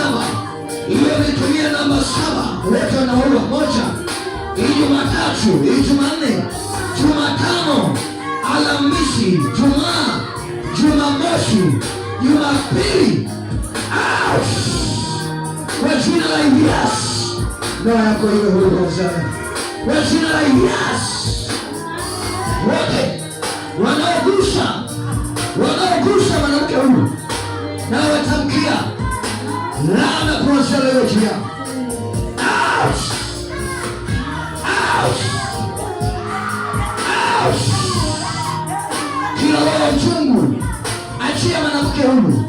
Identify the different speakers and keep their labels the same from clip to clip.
Speaker 1: namba hiyo, ulitumia namba 7, wote wanaua. Moja, hii Jumatatu, hii Jumanne, Jumatano, Alhamisi, Jumaa, Jumamosi, Jumapili. Out! Kwa jina la Yesu, ndoa yako iwe huru kuanzia leo. Kwa jina la Yesu, wote wanaogusa mwanamke huyu na watamkia laana kuanzia leo juu yao. Out! Out! Out! Kila roho ya uchungu, achia mwanamke huyu.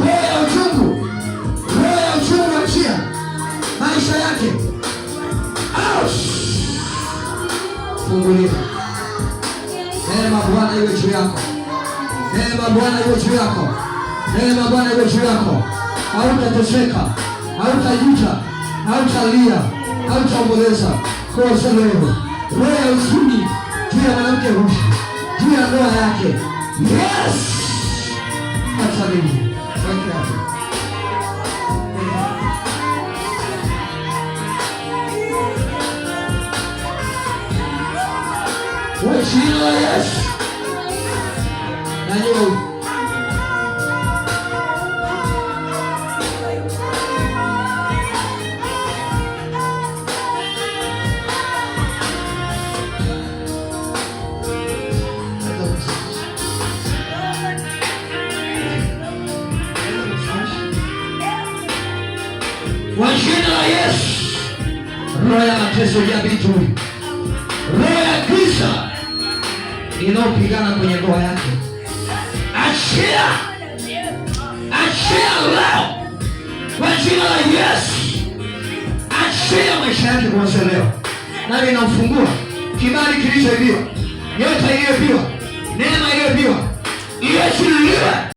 Speaker 1: Roho ya uchungu, roho ya uchungu, achia maisha yake. Out! Funguliwa. Neema Bwana iwe juu yako. Neema Bwana iwe juu yako. Neema Bwana iwe juu yako. Hautateseka, hautajuta, hautalia, hautaomboleza. Kuanzia leo, roho ya huzuni juu ya mwanamke huyu, juu ya ndoa yake. Yes! Acha mimi. Weke hapo. Weke hapo. Kwa jina la Yesu. Nani huyu? Naweza kumsafisha. Naweza kumsafisha. Kwa jina la Yesu, roho ya mateso ya binti huyu, roho ya giza inayopigana kwenye ndoa yake, achia, achia leo kwa jina la Yesu, achia maisha yake kuanzia leo. Nami namfungua kibali kilichoibiwa, nyota iliyoibiwa, neema iliyoibiwa, iachiliwe.